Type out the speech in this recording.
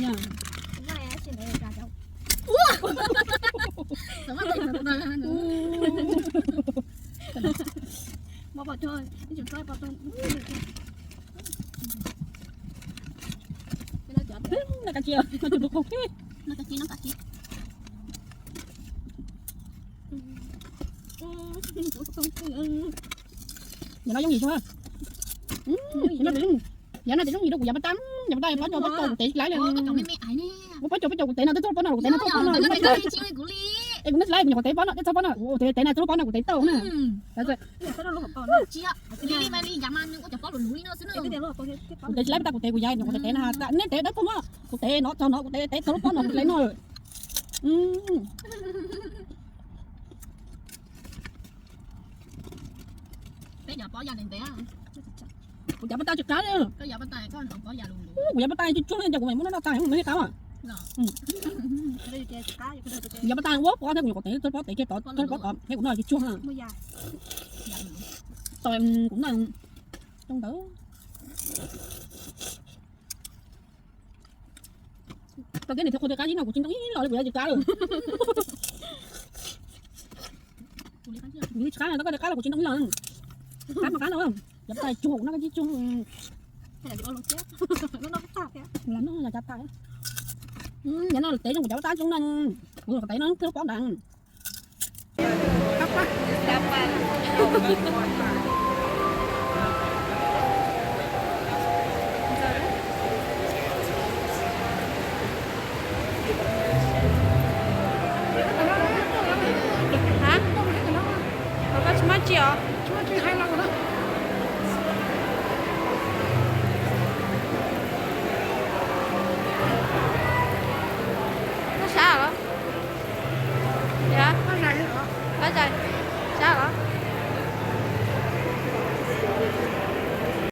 Yog no yooj yim tsuag. Yog no ces yooj yim rau kuv yav paj tag, yav paj tag pob cau pob cau kuv tev tsis laib li. Ua pob cau pob cau kuv tev no twb txog pob no kuv tev no txog pob no. Es kuv noj tsis laib kuv nyuam qhuav tev pob no twb txog pob no kuv tev na twb lub pob no kuv tev tau na. Kuv tev tsis laib paj tag kuv tev kuv yav nyuam qhuav tev tev na, nej tev dawb paug no kuv tev tev txog no kuv tev tev txog lub pob no kuv tev no. Kuv yav paj tag tsis qab li. Kuv yav paj tag tsuag tsuag ces kuv mam muab noj tag kuv mam li qab. Yav paj tag ua pob thiab kuv nyuam qhuav tev txog pob tev kiag tod txog pob tod thiab kuv noj tsuag tsuag. Tau kuv noj zoo ntawd. Tau keb nws thiaj qhuav tias qab ib no kuv tsis ntoo ib los li kuv yav tsis qab li. Kuv tsis qab, tau koj tias qab los kuv tsis ntoo ib los. Qab mas qab no, yav paj tag tsuag kuv noj koj tsis tsuag. Los noj los cav tas. Yav no tev zoo kuv yav paj tag zoo no, kuv nyuam qhuav tev no twb lub pob nrad. Koj tsis muaj tsi os? Koj sab los? Koj zais.